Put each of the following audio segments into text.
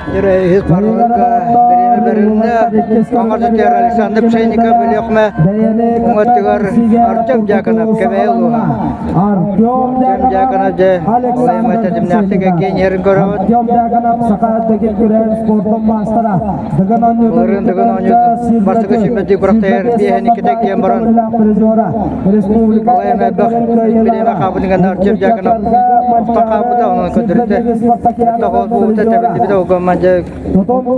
Үһүс барыларга бириэмэ бэрилиннэ. Оҥор дьүтүөр Александр Пшенников Өлүөхүмэ уҥа өттүгэр Артем Дьяконов Кэбээйи улууһа. Артем Дьяконов дьэ олойума тэтимнээхтик эргиэн көрөбүт. Былырыын Дыгын оонньуутун бастакы сүүмэрдии күрэхтэһэр биэһин иккитэ киэн баран балайым элбэх бириэмэ хаабытыгар Артем Дьяконов охтон хаалбыта, онон көрдөрүтэ тоҕо буолбута тэбиллибитэ угамман дьэ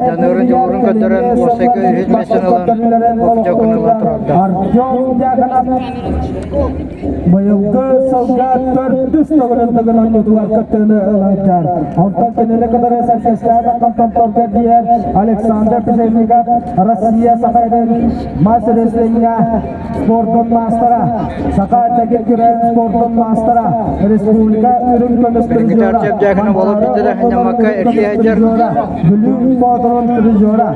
дьаныырын дьулуурун көрдөрөн уопсайга үһүс миэстэни ылан бопчокун ылан турарда. Быйылгы сылга төрдүс төгүлүн Тыгын оонньуутугар кыттыыны ылыһыттар. Онтон кинини кытары сэргэстээх Томторго диэн Александр Пшенников Россия Саха сирин мас рестлиҥҥэ спордун маастара, Саха дэгит күрээн спордун маастара, республика үрүҥ көмүс Билиҥҥитэ призера, Артем Дьяконов олох биирдэ да ханньаммакка эргийэ сылдьар. Бүлүү Боотурун призера.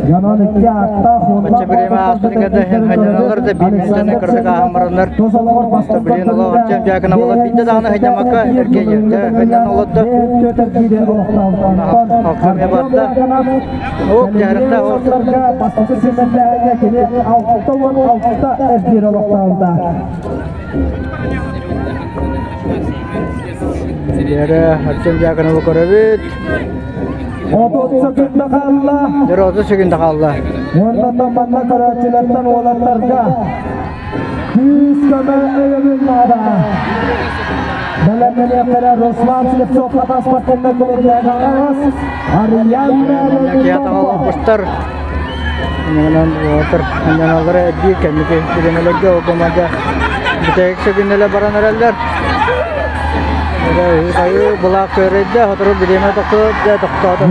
Янон икки ааттаах Бачча бириэмэ ааспытыгар да иһин ханньаналлар да биир мүнүүтэнэн кырдык ааһан бараннар билин олох Артем Дьяконов олох биирдэ даҕаны ханньаммакка эргийэ дьэ ханньан олордо. Халкамия барда. Оп, дьаарыктаах орто. Бастакы симэллээһиҥҥэ кини 66 эргиир олохтообута. Дьэрэ Артем Дьяконовы көрөбүт. 30 секунда хаалла. Дьэрэ 30 секунда хаалла. Уонна манна көрөөччүлэртэн уолаттарга күүс-көмө өйөбүл наада. Бэлэмнэниэхтэрэ Руслан Слепцов Хатас спортивнай клуб Арыйан Киятаҕал Онон уотар анньаналлара эрдии кэнники бириэмэлэргэ огомада бүтэһик сөгүннэлэ баран эрэллэр. Айыы былаах көрөйдө, сотору бириэмэ тохтоо, дьэ тохтоото.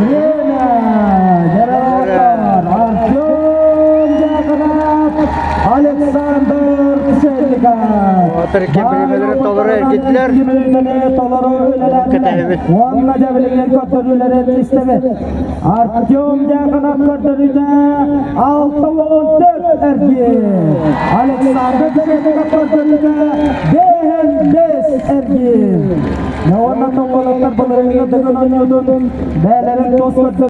Александр Пшенников. Уотар икки бириэмэлэрин толору эргиттилэр. Кэтэһэбит. Уонна дьэбилигин көрдөрүүлэрин истэбит. Артем Дьяконов көрдөрүүтэ 64 эргиир. Александр Пшенников көрдөрүүтэ 55 эргиир. Уонна тоҥголоттор былырыыҥҥы Дыгын оонньуутун бэйэлэрин тус көрдөрүүлэрин.